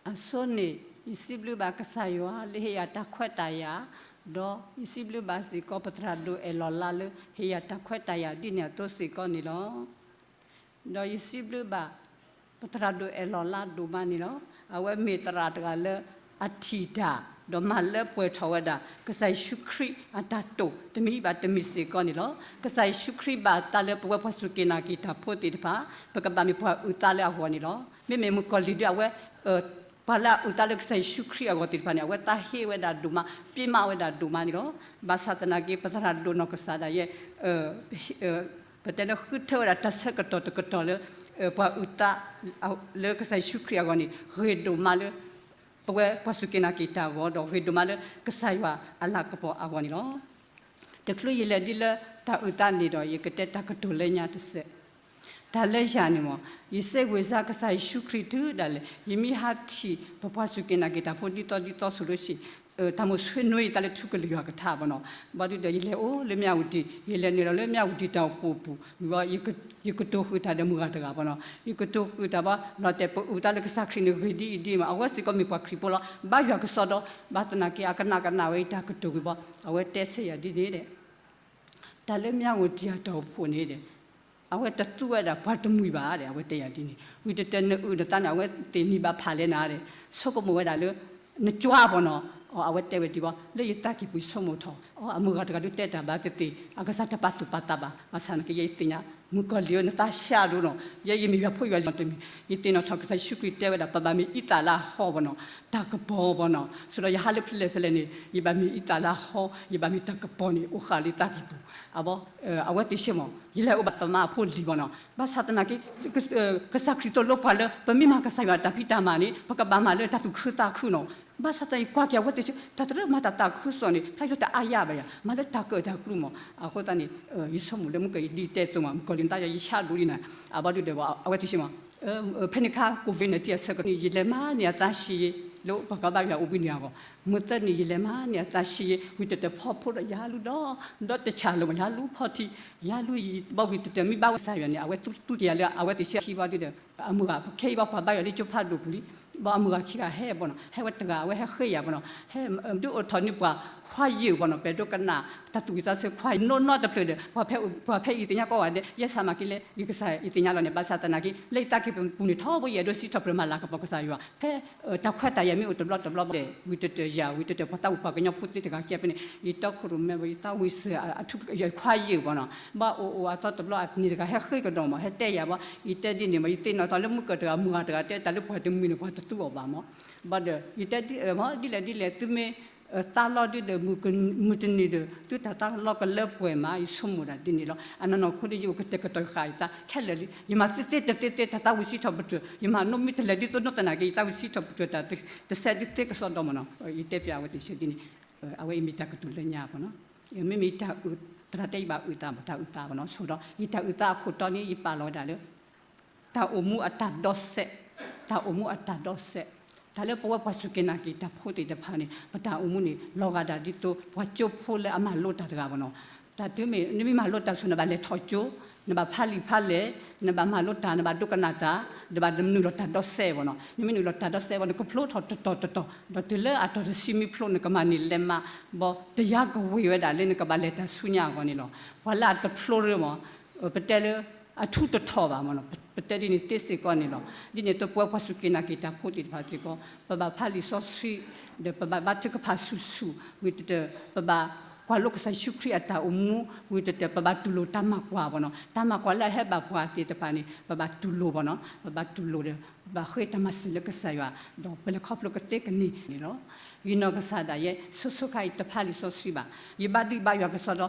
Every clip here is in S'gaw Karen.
အဆိန့ၣ် ယစံးဘျုးဘၣ်ကစၢ်ယွၤလၢဟ့ၣ်ယၤတၢ်ခွဲးတၢ်ယာ်, ဒီးယစံးဘျုးဘၣ်စ့ၢ်ကီးပသရၣ်ဒိၣ်အဲၣ်လီၤလါလၢ ဟ့ၣ်ယၤတၢ်ခွဲးတၢ်ယာ်ဒ်န့ၣ်အသိးစ့ၢ်ကီးန့ၣ်လီၤ. ဒီးယစံးဘျုးဘၣ် ပသရၣ်ဒိၣ်အဲၣ်လီၤလါဒိၣ်မးန့ၣ်လီၤ. အဝဲမ့ၢ်သရၣ်တဂၤလၢအထံၣ်တၢ် ဒီးမၤလၢပှဲၤထီၣ်ဝဲဒၣ် ကစၢ်ယ့ၣ်ၡူးခရံာ်အတၢ်တိာ် တမံၤဘၣ်တမံၤစ့ၢ်ကီးန့ၣ်လီၤ. ကစၢ်ယ့ၣ်ၡူးခရံာ်ဘၣ်တၢ်လၢပဝဲပှၤစူၢ်က့ၤနာ်က့ၤတၢ်ဖိသ့ၣ်တဖၣ် ပကဘၣ်မ့ၢ်ပှၤအုၣ်သးလၢအဂီၢ်န့ၣ်လီၤ. မ့မ့ၢ်မုၣ်ကီၤလံၢ်ဒုးအဝဲ ပှၤလၢအအုၣ်သးလၢကစၢ်ယ့ၣ်ၡူးခရံာ်အဂီၢ်သ့ၣ်တဖၣ်န့ၣ် အဝဲသးဟ့ဝဲဒၣ်ဒိၣ်မး ပျ့မးဝဲဒၣ်ဒိၣ်မးန့ၣ်လီၤ. ဘၣ်ဆၣ်သနာ်က့ ပသရၣ်ဒိၣ်နီၢ်ကစၢ်ဒၣ်ယဲ ပတဲလၢဃုထၢဝဲဒၣ်တၢ်ဆၢကတီၢ်တကတီၢ်လၢ ပှၤအုၣ်သး လၢကစၢ်ယ့ၣ်ၡူးခရံာ်အဂီၢ်န့ၣ် ဂ့ၤဒိၣ်မးလၢ ပဝဲပှၤစူၢ်က့ၤနာ်က့ၤတၢ်အဂီၢ် ဒီးဂ့ၤဒိၣ်မးလၢကစၢ်ယွၤအလၤကပီၤအဂီၢ်န့ၣ်လီၤ. တချုးယလဲၤဒ်လၢတၢ်အုၣ်သးန့ၣ်ဒီး ယကတဲတၢ်ကတိၤလၢညါတစဲး တၢ်လၢယၤန့ၣ်မ့ၢ် ယစ့ဝ့ၤစါကစၢ်ယ့ၣ်ၡူးခရံာ်တုၤဒၣ်လဲာ် ယမ့ၢ်ဟးထံၣ်ပပှၤစူၢ်က့ၤနာ်က့ၤတၢ်ဖိဒ်သိးဒ်သိးဆိၣ်လိဆံး တၢ်မိၣ်ဆွေးနွေးယသးလၢထူကလုၢ်ယွၤကထါဘၣ်နီၤ. ဘၣ်ဒုဒီး ယလဲၤအိၣ်လၢမၠၣ်ဝတံၤ ယလဲၤနုာ်လီၤလၢမၠၣ်ဝတံၤတၢ်အိၣ်ဖှိၣ်အပူၤ ယကတိၤဃုာ်တၢ်ဒီးမုၢ်ဂၤတဂၤဘၣ်နီၤ. ယကတိၤဃုာ်တၢ်ဘၣ် လီၤတဲာ်ပအုၣ်သးလၢကစၢ်ခရံာ်န့ၣ်ဂ့ၤဒ်အံၤဒ်မး အဝဲစ့ၢ်ကီးမ့ၢ်ပှၤခရံာ်ဖိလီၤ. ဘါယွၤကစီဒီ ဘၣ်သနာ်က့ အကနၣ်ကနၣ်ဝဲအတၢ်ကတိၤဝံၤဘၣ် အဝဲတဲဆၢယၤဒ်န့ၣ်ဒီး တၢ်လၢမၠၣ်ဝတံၤအတၢ်အိၣ်ဖှိၣ်န့ၣ်ဒီး အဝဲတသူဝဲဒၣ်ပှၤတမှံၤဘၣ်ဒီး အဝဲတဲယၤဒ်န့ၣ် ဝံၤတတၢၢ်နအုၣ်နသးန့ၣ် အဝဲသ့ၣ်န့ၢ်ဘၣ်ဖးလဲၣ်နၤဒီး ဆိကမိၣ်ဝဲဒၣ်လၢ နကွၢ်ဘၣ်နီၤ. အဝဲတဲဝဲဒ်ဘၣ် လၢယသးကံၢ်ပူၤဆိကမိၣ်ထီၣ် အမုၢ်ဂၤတဂၤဒုးတဲတၢ်ဘၣ်သ့ၣ်သ့ၣ် အကစၢ်တပာ်သူၣ်ပာ်သးဘၣ် ဘၣ်ဆၣ်သနာ်က့ ယဲယသ့ၣ်ညါ မုၣ်ကီၤလံၢ်ဧၢ နသးဆံးဒိၣ်နီၤ ယဲယမ့ၢ်ယွၤဖိယွၤလံၤတမံၤ ယသ့ၣ်နီၣ်ထီၣ်ကစၢ်ယ့ၣ်ၡူးခရံာ်တဲဝဲဒၣ် ပဘၣ်မ့ၢ်အံသၣ်လၢအဟီဘၣ်နီၤ တၢ်ကပီၤဘၣ်နီၤ ဆိဒီးယဟးလၢဖဲလဲၣ်ဖဲလဲၣ်န့ၣ် ယဘၣ်မ့ၢ်အံသၣ်လၢအဟီ ယဘၣ်မ့ၢ်တၢ်ကပီၤန့ၣ် အိၣ်ဃာ်လၢယသးကံၢ်ပူၤ အဝဲသ့ၣ်ဆ့မး ယလဲၤအိၣ်ဘၣ်သမါအဖိလံၤဘၣ်နီၤ ဘၣ်ဆၣ်သနာ်က့ ကစၢ်ခရံာ်သိၣ်လိပှၤလၢ ပမ့ၢ်မၤကစၢ်ယွၤတၢ်ဖံးတၢ်မၤန့ၣ် ပကဘၣ်မၤလၢတၢ်သူၣ်ခုသးခုနီၤ ဘၣ်ဆၣ်သနာ်က့ ကွၢ်က့ၤအဝဲသ့ၣ်ဆ့ တၢ်တရၢမၤတၢ်သးခုကစီၣ်န့ၣ် ဖဲလၢတအါယၤဘၣ်ယၤ မၤလၢတၢ်ကၢၣ်တၢ်ကျူမး အဃိသတးန့ၣ် ယဆိကမိၣ်လၢမုၢ်ကီၤလံၢ်ဒ်တဲအသိးမး မုၣ်ကီၤလံၢ်နသးယၤ ယဆံးဒိၣ်ဒ်န့ၣ် အဘၣ်ဒုဒီး အဝဲသ့ၣ်ဆ့မး ဖဲန့ၣ်ခါ ကိးဝ့ၢ်န့ၣ် တံၢ်အဆၢကတီၢ်န့ၣ် ယလဲၤမၤန့ၢ်အသးဆံးယံာ် လၢပှၤကဘါယွၤအိၣ်ဘှံးနံၤအဂီၢ် မုၢ်သၢနံၤ ယလဲၤမၤန့ၢ်အသးဆံးယံာ် ဝံၤတတၢၢ်ဖီဖိဒီးယလူၤဒီး ဒီးတဆၣ်လီၤမး ယလူၤဖီထံ ယလူၤယံာ် ဘၣ်ဝံၤတတၢၢ်မ့ၢ်ဘၣ်ဝဲကစၢ်ယွၤန့ၣ် အဝဲသူသူက့ၤယၤလၢအဝဲသ့ၣ်ဆ့ခံဘၣ်ဒုဒီး အမုၢ်ဂၤ ပခဲအံၤဘၣ်ပှၤဘါယွၤလၢကၠိဖးဒိၣ်ပူၤလံ ဘၣ်အမုၢ်ဂၤခံဂၤဟဲဘၣ်နီၤ ဟဲဝဲတဂၤ အဝဲဟဲဃ့ယၤဘၣ်နီၤ ဟဲဒုးအိၣ်ထီၣ်န့ၢ်ပှၤခွါယံာ်ဘၣ်နီၤ ပဒိကနၣ် တၢ်သူၣ်ဝံၣ်သးဆၢခွါယံာ် နီၢ်နီၢ်တဖျၢၣ်ဒီး ပှၤဖဲအံၤသ့ၣ်ညါကိးဂၤဒဲး ယဲစၢ်မၤက့ၤလဲၣ် ယကစၢ်ယသ့ၣ်ညါလီၤန့ၣ် ဘၣ်ဆၣ်သနာ်က့ လၢယသးကံၢ်ပူၤန့ၣ် ထီဘိယအဲၣ်ဒိးစံးထီၣ်ပတြၢၤမၤလၤကပီၤကစၢ်ယွၤ ဖဲ တၢ်ခွဲးတၢ်ယာ်မ့ၢ်အိၣ်တဘျီတဘျီဘၣ်ဒီး ဝံၤတတၢၢ်ယၤ ဝံၤတတၢၢ်ပှၤသးဝံၣ်ပှၤကညီဖိသ့တဂၤကဲဖဲန့ၣ် ယတီခိၣ်ရိၣ်မဲဘၣ် ယသးဝံၣ်စၢၤ အထူးယခွါယံာ်ဘၣ်နီၤ ဘၣ်အိၣ်အိၣ်အသီတဘျီအန့ၣ်တဂၤဟဲဃ့ကဒီးမး ဟဲတဲယၤဘၣ် ယတဲဒ်န့ၣ်မး ယသ့ၣ်နီၣ်ထီၣ်လၢမုၢ်ကၢၢ်တဂၤ မုၢ်ဂၤတဂၤတဲတၢ်လၢပှၤတမှံၤန့ၣ် ပှၤတသူအီၤဘၣ်မး ဘၣ်ဒီး ယတဲဒ်လဲၣ်ဒ်လဲၣ် သုမ့ၢ် သးလီၤဒုဒီး မုၢ်တနံၤဒီး သုတၢ်သးလီၤကလၢပှဲၤမး ယဆိကမိၣ်ဒၣ်ဒ်န့ၣ်လီၤ အနီၢ်နီၢ်ခိဒီးယအိၣ်ကတဲာ်ကတီၤဃာ်ယသး ခဲလၢာ်လံ ယမၤသ့သ့တသ့သ့ တၢ်သးဝံၣ်စံးထီၣ်ပတြၢၤ ယမၤနီတမံၤတလဲၤဒ်သိးနီၢ်သနာ်က့ ယသးဝံၣ်စံးထီၣ်ပတြၢၤတၢ်တစဲးဒ်သ့ကစီဒီမးနီၤ ယတဲပျးအဝဲသ့ၣ်ဆၢဒ်န့ၣ် အဝဲအံၤမ့ၢ်တၢ်ကတိၤလၢညါဘၣ်နီၤ မ့မ့ၢ်ယတၢ်အုၣ် သရၣ်တဲယဘၣ်အုၣ်သးမး တၢ်အုၣ်သးဘၣ်နီၤ ဆိဒီး ယတၢ်အုၣ်သးအခိၣ်တီန့ၣ် ယပာ်လီၤဝဲဒၣ်လၢ တၢ်အိၣ်မူအတၢ်ဒီစဲး, တၢ်အိၣ်မူအတၢ်ဒီစဲး, တၢ်လၢပဝဲပှၤစူၢ်က့ၤနာ်က့ၤတၢ်ဖိသ့ၣ်တဖၣ်န့ၣ် ပတၢ်အိၣ်မူန့ၣ် လီၤဂာ်ဒၣ်ဒ်သိး ပှၤကၠိဖိလၢအမၤလိတၢ်တဂၤဘၣ်နီၤ. တၢ်တုၤမ့ၢ် နမ့ၢ်မၤလိတၢ်ဆိ နဘၣ်လဲၤထီၣ်ကၠိ, နဘၣ်ဖးလံာ်ဖးလဲၢ်, နဘၣ်မၤလိတၢ်, နဘၣ်ဒိကနၣ်တၢ်, နဘၣ်နုာ်လီၤတၢ်ဒီစဲးဘၣ်နီၤ. နမ့ၢ်နုာ်လီၤတၢ်ဒီစဲးဘၣ် နကဖျိထီၣ်တတီၤတတီၤ, ဒီးတုၤလၢအတီၢ်တဆံမ့ၢ်ဖျိ နကမၤန့ၢ်လဲၤမး, ဘၣ်တယါကဝ့ၤဝဲဒၣ်လၢနကဘၣ်လဲၤတၢ်ဆူညါအဂီၢ်န့ၣ်လီၤ. ပှၤလၢအတဖျိရၢမး ပတဲလၢ အထူးတထီၣ်ဘၣ်မးနီၤ, ပတဲဒ်န့ၣ်သ့စ့ၢ်ကီးန့ၣ်လီၤ. ဒ်န့ၣ်သိးပဝဲပှၤစူၢ်က့ၤနာ်က့ၤတၢ်ဖိသ့ၣ်တဖၣ်စ့ၢ်ကီး ပဘၣ်ဖးလံာ်စီဆှံ, ဒီးပဘၣ်ဘါထုကဖၣ်ဆူၣ်ဆူၣ်, ဝံၤတတၢၢ် ပဘၣ်ကွၢ်လိကစၢ်ယ့ၣ်ၡူးခရံာ်အတၢ်အိၣ်မူ, ဝံၤတတၢၢ် ပဘၣ်တူၢ်လိာ်တၢ်မၤကွၢ်ဘၣ်နီၤ, တၢ်မၤကွၢ်လၢအဟဲဘၣ်ပှၤသ့ၣ်တဖၣ်န့ၣ် ပဘၣ်တူၢ်လိာ်ဘၣ်နီၤ, ပဘၣ်တူၢ်လိာ်ဒီး ပဘၣ်ဃ့တၢ်မၤစၢၤလၢကစၢ်ယွၤ, ဒီးပလဲၤခီဖျိကသ့ကန့ၢ်န့ၣ်လီၤ. ယနီၢ်ကစၢ်ဒၣ်ယဲ ဆိဆိခါအံၤတဖးလံာ်စီဆှံဘၣ်, ယဘါဒံးဘါယွၤကစီဒီ,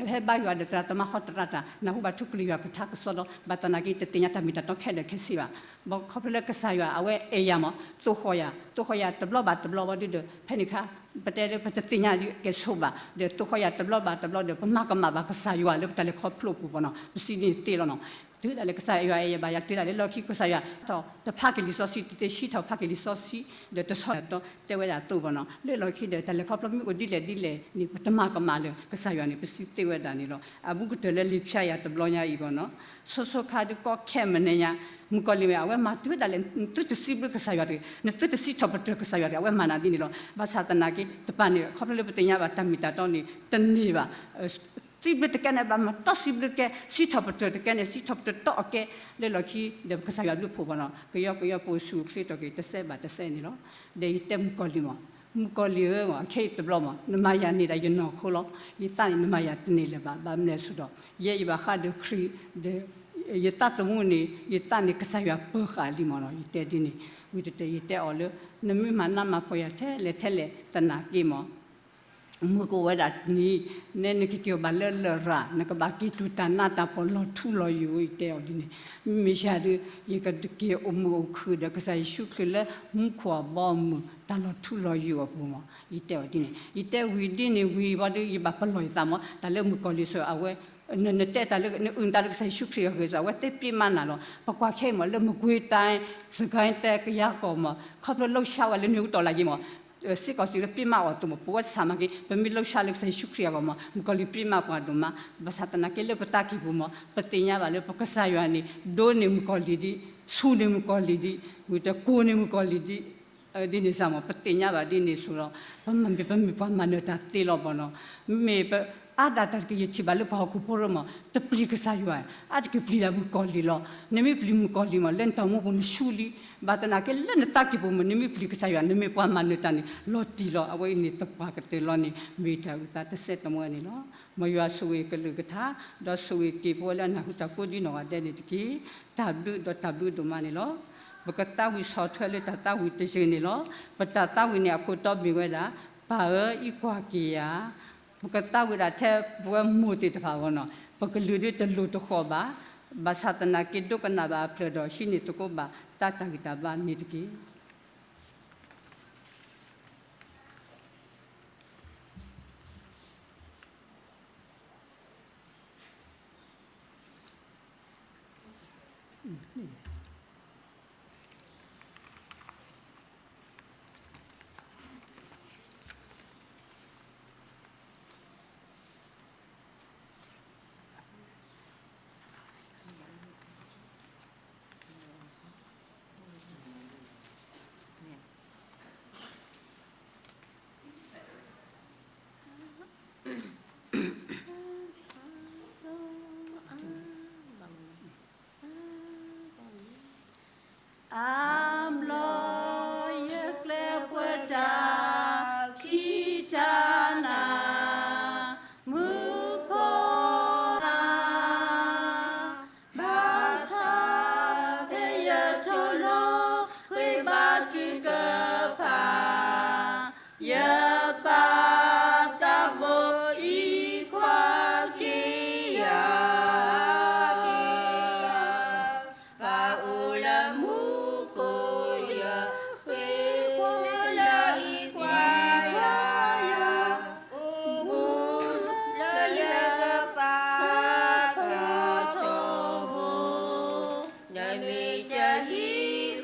ဟဲဘါယွၤဒီးသရၣ်သမါဟီတရၣ်တၢ်, နၢ်ဟူဘၣ်ထူကလုၢ်ယွၤကထါကစီဒီ, ဘၣ်သနာ်က့ တသ့ၣ်ညါတၢ်မ့ၢ်တၢ်တီခဲလၢာ်ခဲဆ့ဘၣ်. ဘၣ်ခီဖျိလၢကစၢ်ယွၤအဝဲအဲၣ်ယၤမး, သိၣ်ဃီၣ်ယၤ, သိၣ်ဃီၣ်ယၤတဘျီဘၣ်တဘျီဘၣ်ဒုဒီး ဖဲန့ၣ်ခါ ပတဲလၢပတသ့ၣ်ညါကဲဆိဘၣ်, ဒီးသိၣ်ဃီၣ်ယၤတဘျီဘၣ်တဘျီဒီး ပမၤကမၣ်ဘၣ်ကစၢ်ယွၤလၢပတၢ်လဲၤခီဖျိပူၤဘၣ်နီၤ, ပစံးန့ၣ်သ့လီၤနီၤ. တုၤဒၣ်လဲာ်ကစၢ်ယွၤအဲၣ်ယၤဘၣ်ယၤ တုၤဒၣ်လဲာ်လီၢ်ခံကစၢ်ယွၤ ထီၣ်တဖးက့ၤလံာ်စီဆှံ တသ့ၣ်ဆံးထီၣ်ဖးက့ၤလံာ်စီဆှံ ဒီးတဆီၣ်တၢ်တဲဝဲဒၣ်အသိးဘၣ်နီၤ လၢလီၢ်ခံဒီး တၢ်လဲၤခီဖျိမ့ၢ်အိၣ်ဒ်လဲၣ်ဒ်လဲၣ်န့ၣ် ပတမၤကမၣ်လၢကစၢ်ယွၤန့ၣ် ပစံးသ့ဝဲဒၣ်န့ၣ်လီၤ. အဘူးကတၢၢ်လၢလံာ်ဖျါယၤတဘျီညါအံၤဘၣ်နီၤ ဆိဆိခါဒုးကီခဲမုၢ်နံၤညါ မုၣ်ကီၤလံၢ်မ့ၢ် အဝဲမၤတုၤဒၣ်လဲာ် နသုတစံးဘျုးကစၢ်ယွၤတဂ့ၤ နသုတစံးထီၣ်ပတြၢၤကစၢ်ယွၤတဂ့ၤ အဝဲမၤနၤဒ်န့ၣ်လီၤ. ဘၣ်ဆၣ်သနာ်က့ တပာ်န့ၣ် ခီဖျိလၢပသ့ၣ်ညါဘၣ်တၢ်မ့ၢ်တၢ်တီန့ၣ် တန့ၢ်ဘၣ် စံးဘျုးတကဲန့ၣ် ဘၣ်မၤတီစံးဘျုးတကဲ စံးထီၣ်ပတြၢၤတကဲန့ၣ် စံးထီၣ်ပတြၢၤတီအကဲ လၢလီၢ်ခံဒီးကစၢ်ယွၤဘျုးဖှိၣ်ဘၣ်နီၤ ကယီကယီပအိၣ်ဆူၣ်အိၣ်ချ့ထီၣ်က့ၤ တစဲးဘၣ်တစဲးန့ၣ်လီၤ. ဒီးယတဲမုၣ်ကီၤလံၢ်မး မုၣ်ကီၤလံၢ်ဧၢမး အခဲအံၤတဘျီမး နမၤယၤန့ၢ်ဒၣ်ယနီၢ်ခိလီၤ. ယသးန့ၣ် နမၤယၤတန့ၢ်လၢၤဘၣ် ဘၣ်မနုၤအဃိဒီး ယဲယဘၣ်ဃးဒီးခရံာ်ဒီး ယသးသမူန့ၣ် ယသးန့ၣ်ကစၢ်ယွၤပၢၤဃာ်လံမးနီၤ ယတဲဒ်န့ၣ် ဝံၤတတၢၢ်ယတဲအီၤလၢ နမ့ၢ်မၤနးမၤဖှီၣ်ယၤထဲလဲၣ်ထဲလဲၣ်သနာ်က့မး မုၢ်ကအိၣ်ဝဲဒၣ်တနံၤ နဲနကက့ၤအိၣ်ဘၣ်လၢလရာ် နကဘၣ်က့ၤတူၢ်တၢ်နးတၢ်ဖှီၣ်လီၤထူလီၤယိာ် ယတဲအီၤဒ်န့ၣ် မ့ၢ်ယၤဒီး ယကက့ၤအိၣ်မုာ်အိၣ်ခုၣ်ဒီးကစၢ်ယ့ၣ်ၡူးခရံာ်လၢမူခိၣ်အဘီအမုၢ် တၢ်လီၤထူလီၤယိာ်အပူၤမး ယတဲအီၤဒ်န့ၣ် ယတဲဝံၤဒ်န့ၣ်ဝံၤဘၣ်ဒီး ယဘၣ်ပလီၢ်ယသးမး တၢ်လၢမုၣ်ကီၤလံၢ်ဆိ အဝဲ နတဲတၢ်လၢ နအုၣ်နသးလၢကစၢ်ယ့ၣ်ၡူးခရံာ်အဂ့ၢ်ဆိ အဝဲသ့ၣ်ပျ့ၤမးနၤလီၤ. ပကွၢ်ခဲအံၤမး လၢမကွ့ၤတၢ် စကဲတဲကယၤကီၢ်မး ခီဖျိလှုပ်ရှားဝဲလၢနွံဦးတော်လှန်ရေးမး စ့ၢ်ကီးစံးလၢပျ့ၤမးအီၤအသိးမး ပဝဲဆၣ်မးက့ၤ ပမ့ၢ်လှုပ်ရှားလၢကစၢ်ယ့ၣ်ၡူးခရံာ်အဂီၢ်မး မုၣ်ကီၤလံၢ်ပျ့ၤမးပှၤဒိၣ်မး ဘၣ်ဆၣ်သနာ်က့လၢပသးကံၢ်ပူၤမး ပသ့ၣ်ညါဘၣ်လၢပကစၢ်ယွၤန့ၣ် ဒိးန့ၢ်မုၣ်ကီၤလံၢ်ဒံး ဆူၣ်န့ၢ်မုၣ်ကီၤလံၢ်ဒံး ဝံၤတကိၢ်န့ၢ်မုၣ်ကီၤလံၢ်ဒံး ဒ်န့ၣ်စ့ၢ်မး ပသ့ၣ်ညါဘၣ်ဒ်န့ၣ်ဆိဒီး ပမ့ၢ်ပမ့ၢ်ပှၤမၤနၢၤတၢ်သ့လီၤဘၣ်နီၤ မ့ၢ်ပအါဒၣ်တၢ်တက့ၢ် ယထံၣ်ဘၣ်လၢပှၤဟီၣ်ခိၣ်ဖိရၢမး တပျံၤကစၢ်ယွၤ အါတက့ၢ်ပျံၤဒၣ်မုၣ်ကီၤလံၢ်လီၤ. နမ့ၢ်ပျံၤမုၣ်ကီၤလံၢ်မး လၢနတၢ်မူပူၤနဆူၣ်လံ ဘၣ်သနာ်က့လၢနသးကံၢ်ပူၤမး နမ့ၢ်ပျံၤကစၢ်ယွၤ နမ့ၢ်ပှၤမၤနၢၤတၢ်န့ၣ် လီၤတံၢ်လီၤ. အဝဲအံၤန့ၣ် သပှၢ်ကတၢၢ်လီၤန့ၣ် မ့ၢ်တၢ်အုၣ်သးတစဲးတမှဲန့ၣ်လီၤ. မ်ယွၤဆိၣ်ဂ့ၤကလုၢ်ကထါ ဒီးဆိၣ်ဂ့ၤက့ၤပဝဲလၢအနၢ်ဟူတၢ်ကိးဒ်နီၢ်ဂၤဒဲးန့ၣ်တက့ၢ်. တၢ်ဘျုးဒီးတၢ်ဘျုးဒိၣ်မးန့ၣ်လီၤ. ပကသးဝံၣ်ဆီၣ်ထွဲလၢတၢ်သးဝံၣ်တယုၢ်န့ၣ်လီၤ. ပတၢ်သးဝံၣ်န့ၣ်အခိၣ်တီမ့ၢ်ဝဲဒၣ် ပၢ်ဧၢ အံးကွၢ်က့ၤယၤ ပကသးဝံၣ်ဒၣ်ထဲပဝဲမိၢ်သ့ၣ်တဖၣ်အဂီၢ်နီၤ ပကလုၢ်ဒုးတလိၣ်တဃီၣ်ဘၣ်. ဘၣ်ဆၣ်သနာ်က့ဒိကနၣ်ဘၣ်အဖျၢၣ်ဒီး ဟံးန့ၢ်သကိးဘၣ်တၢ်တၢ်ဂံၢ်တၢ်ဘါန့ၣ်တက့ၢ်. အါဘျီယကျဲပှဲၤတၢ်ခံတၢ်နၤ မုၣ်ကီၤလံၢ် ဘၣ်ဆၣ်ဖဲယထီၣ်လီၤ ဃ့ဘါထုကဖၣ် ယပၢ်သးဘိအံးကွၢ်က့ၤယၤ ပၢ်အိၣ်လၢမူခိၣ် ယဃ့ကွၢ်လၢအံးကွၢ်ယၤ အိၣ်မူလၢယကပာ်ထီၣ်ထီ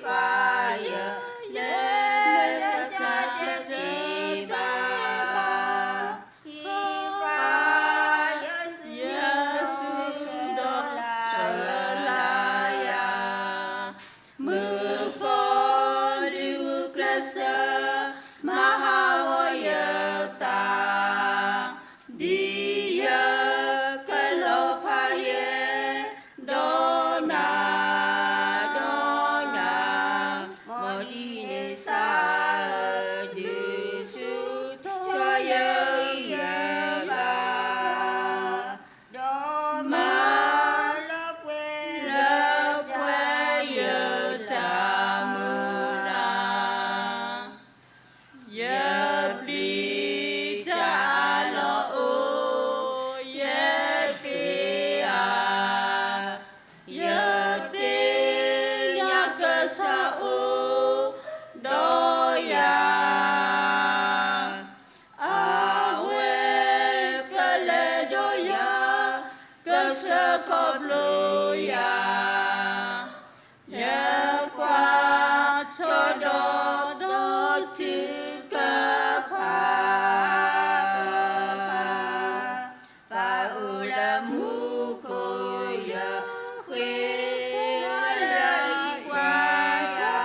ဘိ နမ့ၢ်တဟံးဃာ်ယၤ လၢတၢ်တက့ၢ်ဘၣ် ဟံးဃာ်ယၤ ဆၢလၢယၤ မုၣ်ကီၤလံၢ်ဂုာ်ကျဲးစၢး မၤဟးဂီၤယသး ဒ်ယကလီၤဖးယဲ ဒီးနၤ ဒီးနၤ မ်ဒ်န့ၣ်စ့ၢ်ဧၢ ဒုးဆူၣ်ထီၣ်ယဂံၢ်ယဘါ ဒီးမၤလၢပှဲၤလၢပှဲၤယတၢ်မုၢ်လၢ် တၢ်အိၣ်မူတကပၤ, ပအိၣ်လၢမူခိၣ် ယဃ့လၢယကွၢ်ယၤ,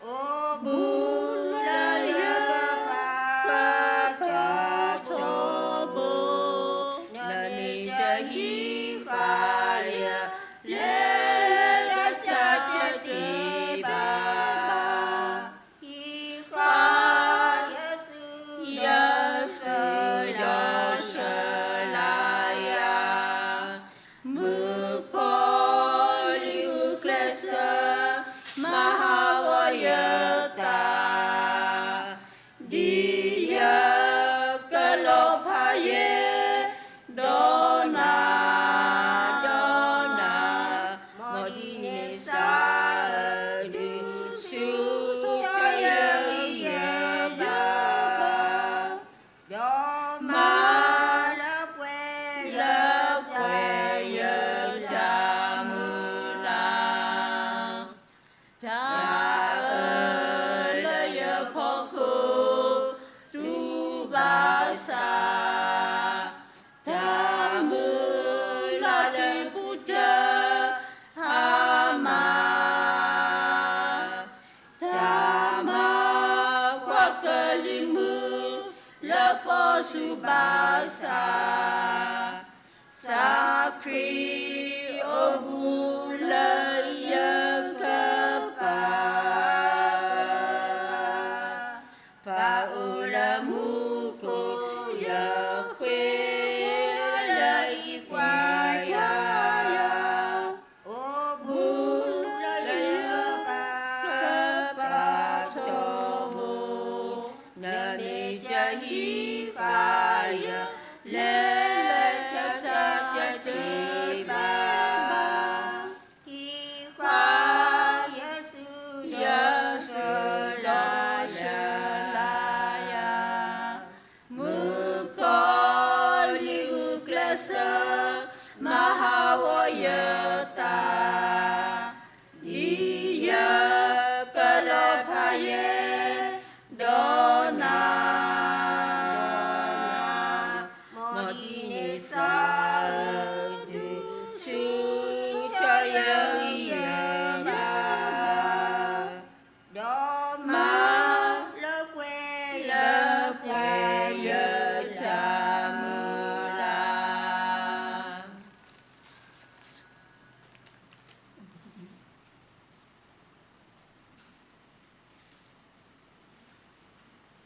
အိၣ်ဘူးလၢယကပၤ ကပၤထီဘိ, နမ့ၢ်တဟံးဃာ်ယၤ လဲၤလၢတၢ်တသ့ဘၣ်. ဟံးဃာ်ယၤ ယစုဒီးဆှၢလီၤယၤ, မုၣ်ကီၤလံၢ်ဂုာ်ကျဲးစၢး မၤဟးဂီၤယသး, ဒ်ယကလီၤဖးယဲၢ် ဒီးနၤ, ဒီးနၤ, မ်ဒ်န့ၣ်စ့ၢ်ကီး ဆူၣ်ထီၣ်ယဂံၢ်ယဘါ, ဒီးမၤလၢပှဲၤ လၢပှဲၤယတၢ်မုၢ်လၢ်, တၢ်အၢၣ်လၢယဖီခိၣ် တူၢ်ဘၣ်ဆၣ်, တၢ်မုၢ်လၢ်လၢပူၤတဟါမၢ်, တၢ်မၤကွၢ်ကလံၤမုၢ် လၢပီၢ်ဆူၣ်ဘၣ်ဆၣ်, ကစၢ်ခရံာ်အိၣ်ဘူးလၢယကပၤ, ပအိၣ်လၢမူခိၣ် ယဃ့လၢယကွၢ်ယၤ, အိၣ်ဘူးလၢယကပၤ ကပၤထီဘိ, နမ့ၢ်တဟံး